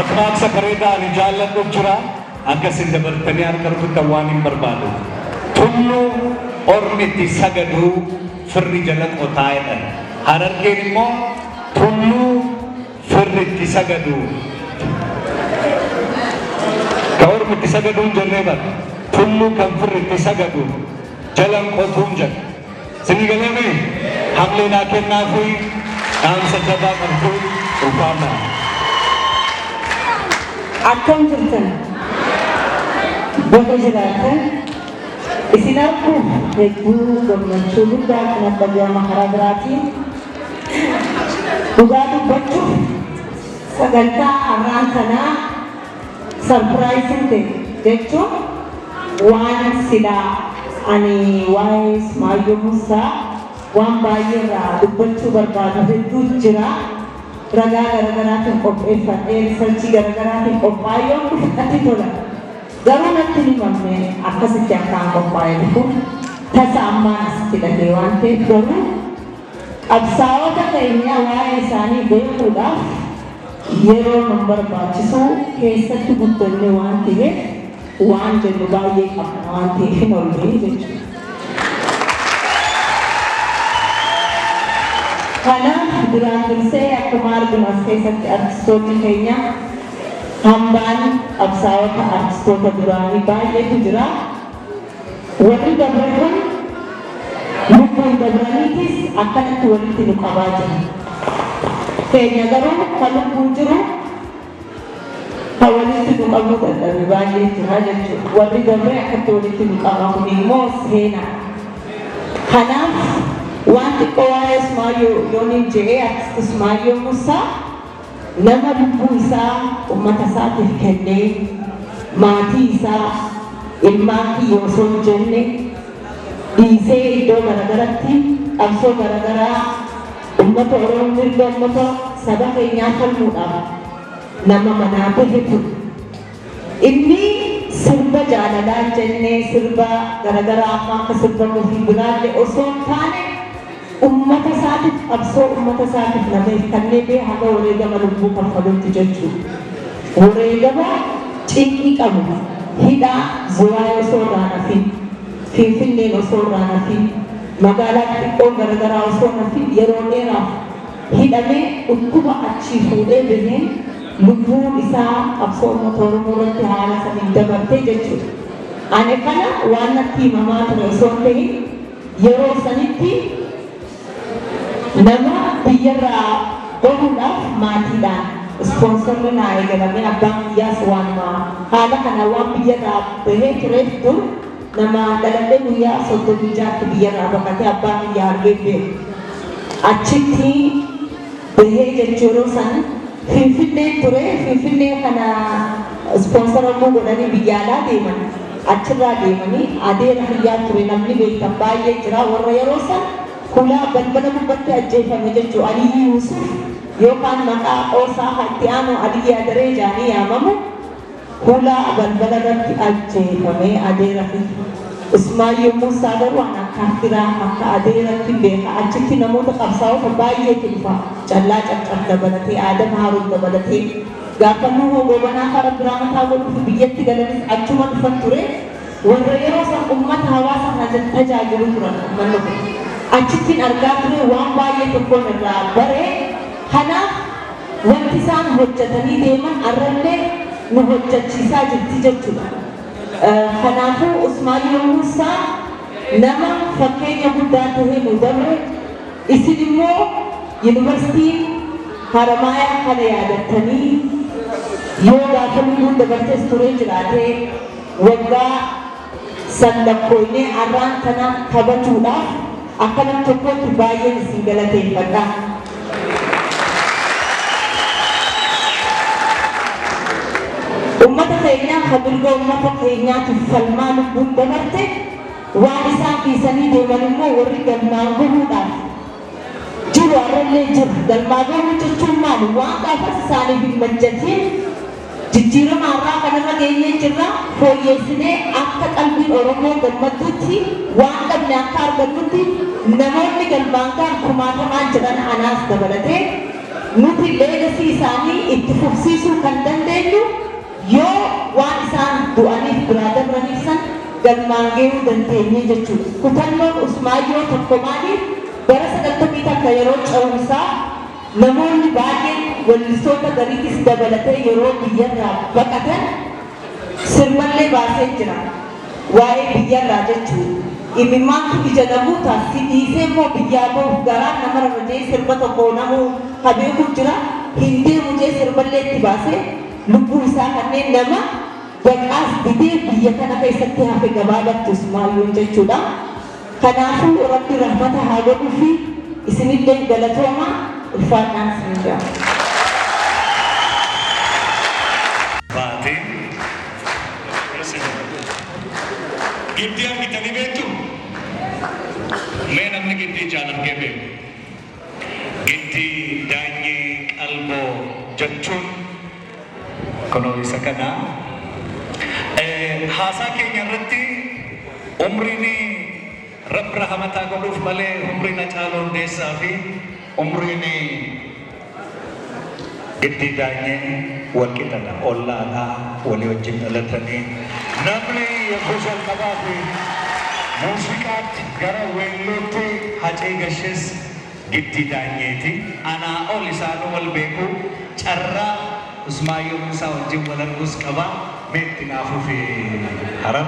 Makmaaksa bareedaa ani jaalladhu jira. Akka isin dabartanii harka rukuttan waan hin barbaadu. Tulluu ormi itti sagadu firri jala qotaa jedhan. Harargeen immoo tulluu firri itti sagadu. Ka ormi itti sagaduu hin jennee bara. Tulluu kan firri itti sagadu jalan qotuun jedha. Sinii galeemi hamlee naa kennaa fi dhaamsa jabaa qabdu ulfaadhaa. Akkam jirtan? Baga jiraattan. Isin arguuf hedduu gammachuu guddaatu natti dhaga'ama karaa biraatiin. Dhugaa dubbachuuf sagantaa har'aan tanaa surprise ta'e jechuun waan silaa ani waa'ee Usmaayyoo Muusaa waan baay'ee irraa dubbachuu barbaadu hedduu jira. Ragaa garagaraatiin qopheeffadhee, research garagaraatiin qophaa'ee yoon dhufe natti tola. Garuu natti hin himamne akkasitti akkaan qophaa'ee dhufu tasa ammaan asitti dhaga'e waan ta'eef, garuu qabsaa'ota keenya waa'ee isaanii beekuudhaaf yeroo nun barbaachisu, keessatti guddanne waan ta'eef, waan jennu baay'ee qabna waan ta'eef hin ol ba'e jechuudha. Kanaaf duraan dursee akkuma arginu as keessatti artistoonni keenya hambaan qabsaa'ota artistoota duraanii baay'eetu jira. Warri dabre kun lubbuun dabraniitis akkanatti walitti nu qabaa jira. Keenya garuu ka lubbuun jiru ka walitti nu qabuu dadhabe baay'ee jira jechuudha. Warri dabre akkatti walitti nu qaba, kun immoo seenaa. Kanaaf waan xiqqoo waa'ee Usmaayyoo yooniin je'ee, artist Usmaayyoo Musaa nama lubbuu isaa ummata isaatiif kennee, maatii isaa, ilmaan kiyya osoo hin jenne dhiisee, iddoo garagaratti qabsoo garagaraa ummata Oromoo, mirga ummata saba keenyaa falmuudhaaf nama manaa bahe ture. Inni sirba jaalalaa jennee sirba garagaraa amma akka sirba mufii biraallee osoo hin taane, ummata isaatiif, qabsoo ummata isaatiif nameef kannee bee haga wareegama lubbuu kaffalutti jechuudha. Wareegama cinqii qabu, hidhaa Zuwaay osoo irraa hin hafin, Finfinneen osoo irraa hin hafin, magaalaa xixiqqoon garagaraa osoo hin hafin yeroo dheeraaf hidhamee, dhukkuba achii fuudhee bahee lubbuun isaa qabsoo uummata Oromoo irratti haala saniin dabartee jechuudha. Ani kana waan natti himamaa ture osoo hin ta'in, yeroo sanitti nama biyyarraa bahuudhaaf maatiidhaan ispoonsorri naa eegalamee, abbaan kiyyaas waanuma haala kana waan biyyarraa bahee tureef, dur nama dhaladhee guyyaa 36tti biyyarraa baqatee abbaa kiyyaa argee beeku. Achitti bahee jechuu, yeroo san Finfinneen ture. Finfinnee kana ispoonsara godhanii biyya alaa deeman. Achirraa deemanii adeera kiyyaa ture, namni beektan baay'ee jira, warra yeroo san hulaa balbala gubbatti ajjeefame jechuu, Aliyyi Yuusuf yookaan maqaa qoosaa itti aanu Aliyyi Adaree jaanii yaamamu, hulaa balbala irratti ajjeefame adeera kiyya. Usmaayyoo Muusaa garuu an akka firaa, akka adeeratti beeka. Achitti namoota qabsaa'ota baay'eetu dhufa. Callaa Caccab dabalatee, Aadam Haaruun dabalatee. Gaafa Nuhoo Goobanaa fara biraa mataa godhuuf biyyatti galanis achuma dhufan ture. Warra yeroo san ummata hawaasa kana tajaajilu turan ummanni kun. Achittiin argaa ture, waan baay'ee tokkoon irraa bare. Kanaaf wanti isaan hojjetanii deeman arrallee nu hojjechiisaa jirti jechuudha. Kanaafuu Usmaayyoo Muusaa nama fakkeenya guddaa tahee nu dabre. Isin immoo yuunivarsiitiin Haramaayaa kana yaadattanii yoo gaafa lubbuun dabartes turee jiraatee waggaa san lakkooynee arraan tana kabajuudhaaf akka nam tokkootti baay'een isin galateeffadha. Ummata keenya ka mirga ummata keenyaatiif falmaa lubbuun dabarte, waan isaan dhiisanii deeman immoo warri galmaan gahuudhaaf jiru har'allee jira. Galmaa gahuu jechuun maali? Waan gaafas isaaniif hin majjatiin jijjiirama har'aa kanarra geenyee jirra. Fooyyeessinee akka qalbiin Oromoo gammadduutti, waan dhabne akka argannutti namoonni galmaan gahan kumaatamaan jiran, anaas dabalatee. Nuti legacy isaanii itti fufsiisuu kan dandeenyu yoo waan isaan du'aniif biraa dabraniif san galmaan gahuu dandeenye jechuudha. Kutannoon Usmaayyoo tokko maaliif bara 91 yeroo ce'umsaa namoonni baay'een wallistoota gariitis dabalatee yeroo biyyarraa baqatan sirballee baasee jira. Waa'ee biyyarraa jechuudha. Imimmaantu ija na guuta si dhiisee immoo biyyaa bahuuf garaan nama rarrajee sirba tokko namuu ka beeku jira. Hin deemu jee sirballee itti baasee lubbuu isaa kanneen nama baqaas didee biyya kana keessatti hafe gabaabatti Usmaayyoon jechuudha. Kanaafuu Rabbi rahmata haa godhuufi, isinillee galatooma, ulfaadhaan isin jaa. Baatee Giddii argitanii beektu? Mee namni giddii ijaan argee beeku? Giddii Daanyee Qalboo jechuun kunoo isa kana. Haasaa keenya irratti umriin Rabbi rahamataa godhuuf malee umriin Hacaaluu Hundeessaa fi umriin Giddii Daanyee wal qixadha. Ollaadha, walii wajjin dhalatanii. Namni yeroo jalqabaa fi muuziqaatti gara weelluutti Hacee gashes Giddii Daanyeeti. Anaa ol isaanuu wal beeku. Carraa Usmaayyoo Muusaa wajjin wal arguus qaba. Mee itti naa fufi Harar.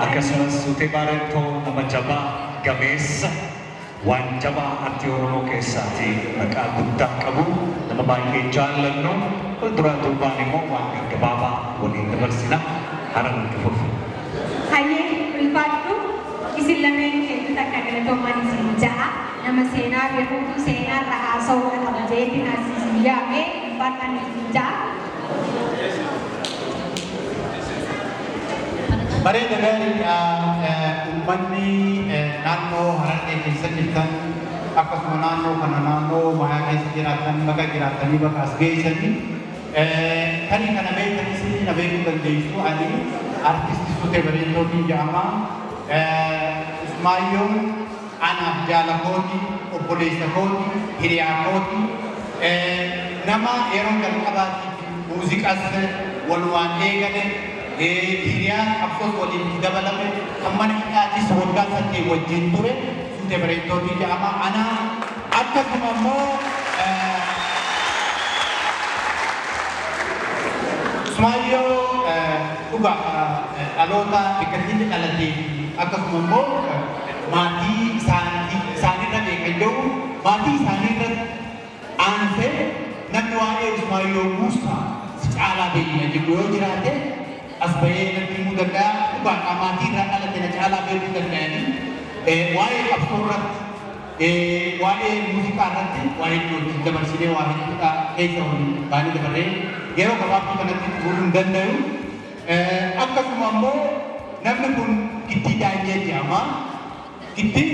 Akkasumas Suutee Baarentoo nama jabaa gameessa waan jabaa artii Oromoo keessaati maqaa guddaa qabu, nama baay'ee jaallannu. Wal duraa duubaan immoo waan gaggabaabaa waliin dabarsina. Harar, itti fufi. Hayyee, ulfaadhu. Isin lameenuu hedduu takka galatoomaan isin ja'a. Nama seenaa beekuutu seenaa irra haasa'uu qaba jeetiin as isin yaame, ulfaadhaan isin ja'a. Bareeda, gaariidha. Uummanni naannoo Harargee keessa jirtan, akkasuma naannoo kana, naannoo Mayaa keessa jiraatan, baga jiraattanii, bakka as geessanii. Tarii kana beektanis na beekuu dandeessu. Ani artisti Sutee Bareedootiin jedhama. Usmaayyoon anaaf jaala kooti, obboleessa kooti, hiriyaa kooti. Nama yeroo jalqabaatiif muuziqas walumaan eegale, hiriyaa qabsoos waliin itti dabalame, kan mana hidhaatis waggaa 8 wajjin ture Sutee Bareedootiin jedhama. Ana akkasuma immoo Usmaayyoo dhugaa dhaloota bikkattiitti dhalatee fi akkasuma immoo maatii isaanirra beekan jiru, maatii isaaniirra aansee namni waa'ee Usmaayyoo Muusaa si caalaa beekna jedhu yoo jiraate as bahee natti himuu danda'a. Dhugaadha, maatii irraa dhalate na caalaa beekuu danda'anii waa'ee qabsoo irratti, waa'ee muuziqaa irratti waa hedduu wajjin dabarsinee, waa hedduudha keessa waliin baanee dabarree yeroo gabaabduu kanatti xumuruu hin danda'u. Akkasuma immoo namni kun Giddii Daanyee jedhama. Giddiin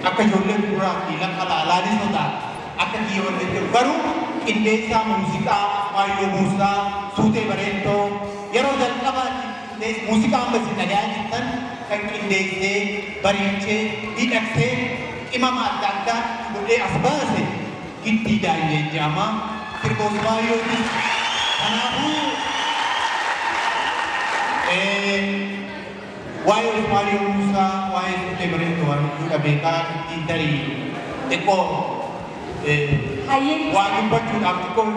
akka ijoollee kuduraa fi lafa laalaanis sodaata. Akka kiyya wanni jiru garuu qindeessaa muuziqaa Usmaayyoo Muusaa, Suutee Bareentoo, yeroo jalqabaatiif muuziqaa amma isin dhagayaa jirtan kan qindeessee, bareechee, miidhagsee, qimama adda addaa godhee as baase Giddii Daanyee jedhama. Sirba Usmaayyootis. Kanaafuu waa'ee Usmaayyoo Muusaa, waa'ee Suutee Bareentoo waa hedduudha beekaa. Giddiin tarii xiqqoo waa dubbachuudhaaf xiqqoo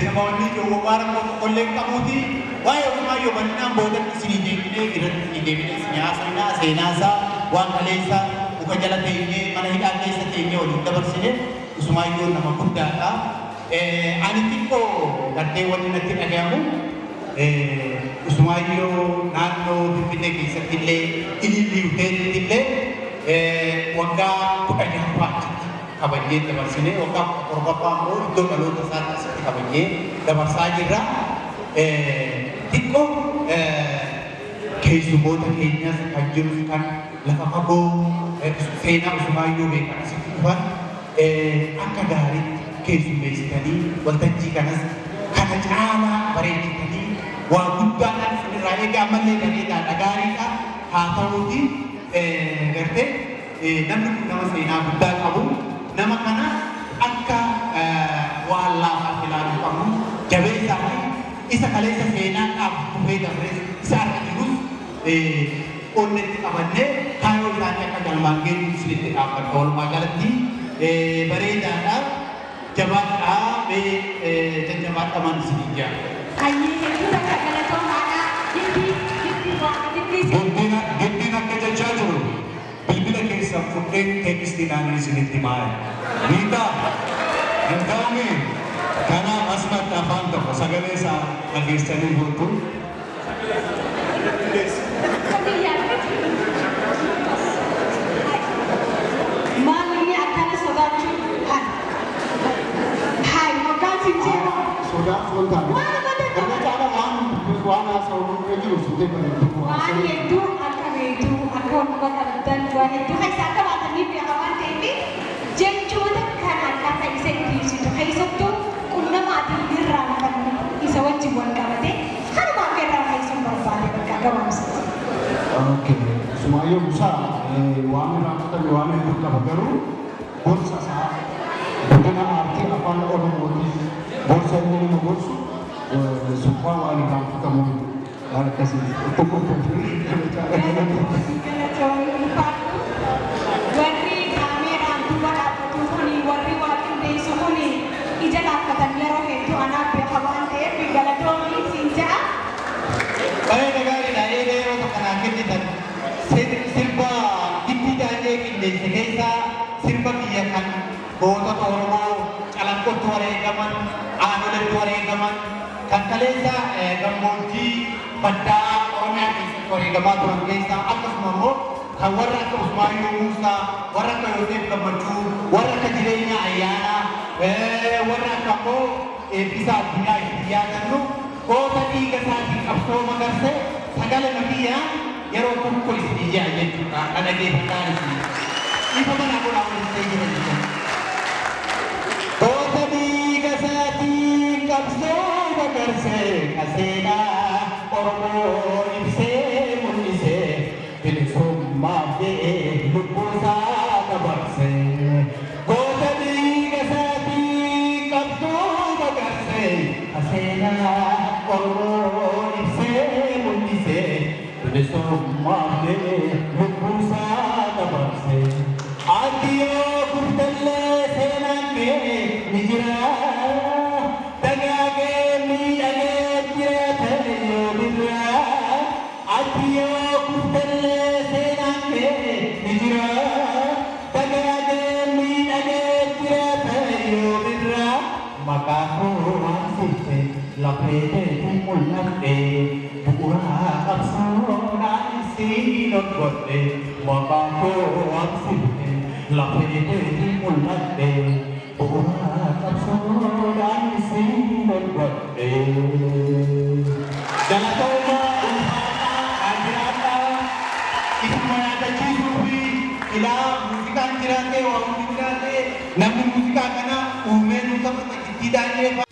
namoonni ijoowwan rakkoo tokkollee hin qabuuti. Waa'ee Usmaayyoo bal'inaan boodatti isinii deebinee, irratti isinii deebinee isinii haasofnaa. Seenaasaa, waan kaleessa muka jala teenyee, mana hidhaa keessa teenyee waliin dabarsine. Usmaayyoon nama guddaadha. Ani xiqqoo gartee wanni natti dhagayamu, Usmaayyoo naannoo Finfinnee keessatti illee, Ilillii Hoteelitti illee waggaa 16ffaa achitti kabajnee dabarsine, waggaa 17ffaa immoo iddoo dhaloota isaatti asitti kabajnee dabarsaa jirra. Xiqqoo keessumoota keenyas kan jirus, kan lafa fagoo seenaa Usmaayyoo beekan asitti dhufan akka gaariitti keessummeessitanii, waltajjii kanas kana caalaa bareechitanii waa guddaadhaan isinirraa eega. Ammallee bareedaadha, gaariidha. Haa ta'uuti gartee namni kun nama seenaa guddaa qabu. Nama kana akka waan laafaatti ilaaluu qabnu. Jabeessaa fi isa kaleessa seenaan dhaabu kufee dabrees isa harka jirus onnetti qabannee kaayyoo isaanii akka galmaan geenyu isinitti dhaabbadha. Walumaa galatti bareedaadha. Jabaadhaa mee jajjabaadhamaan isiniin jaa. Hayyee, hedduu takka galatoomaadha. Giddi giddi waa giddi. Guddina guddina akka jechaa jiru bilbila keessan fudheen teekstiidhaan isinitti himaa. Ni ta'a. Hin ta'umi. Kanaaf asumatti afaan tokko sagalee isaa dhageessanii guutuu. Maal inni akkana sodaachuu? Hai, maqaan siin. Sodaa osoo hin taane. Waan nama Irra caala waan haasa'u irra jiru suutee bareedu. Waan hedduu akka beektu, akka wal quba qabdan, waan hedduu keessa akka baatanii beeka waan ta'eef, jechoota kana akkaataa isa itti ibsitu, keessattuu qunnamaatiin irraanfanne isa wajjin wal qabate, kanuma akka irraa keessuun barbaade bakka gabaabsatti. Okay. Usmaayyoo Musaa waan irraanfatame waan hedduu qaba, garuu gorsa isaa guddina aartii afaan Oromootiif gorsa inni nama gorsu subbaa waan irraanfatamu waan akkasii tokko tokko. Warri kaameeraan duuba dhaabbatu kuni, warri waa qindeessu kuni ija laaffatan yeroo hedduu anaaf beeka waan ta'eef galatoomii siin ja'a. Bareeda, gaariidha. Eega yeroo tokko naa kennitan, sirba Giddii Daandee qindeesse keessaa sirba biyya kan gootota Oromoo Calanqootti wareegaman, Aanoletti wareegaman, kan kaleessa gammoojjii baddaa Oromiyaa keessatti wareegamaa turan keessaa, akkasuma immoo kan warra akka Usmaayyoo Muusaa, warra akka Yoosef Gammachuu, warra akka Jireenya Ayyaanaa, warra akka immoo Eebbisaa Addunyaa itti yaadannu, goota dhiiga isaatiin qabsoo magarse, sagalee kiyyaa yeroo tokko isin ijaa jechuudha. Kan dhageeffadhaan isin. Ifa manaa godhaa walitti jira jechuudha. Goota dhiiga isaatiin qabsoo magarse, kaseenaa Oromoo ibsee mul'ise, bilisummaaf jedhee lubbuu isaa dabarse. Goota dhiiga isaatiin qabsoo magarse, kaseenaa Oromoo ibsee mul'ise, bilisummaaf jedhee lubbuu isaa dabarse. Ati yoo kuftallee seenaan kee ni jira. Dagaagee miidhagee jiraata yoo birraa. Ati yoo kuftallee seenaan kee ni jira. Dagaagee miidhagee jiraata yoo birraa. Maqaa koo waamsifte, lafee teetu mul'atte, bu'uura qabsoodhaan siin ol godhe. Maqaa koo waamsifte, lafee teetu mul'atte, bu'uura qabsoodhaan siin ol godhe. Galatooma, ulfaataa, jiraadhaa. Isuma yaadachiisuu fi ilaa muuziqaan jiraatee, waa hundi jiraatee, namni muuziqaa kana uumee nu taphata Giddii Daanyee.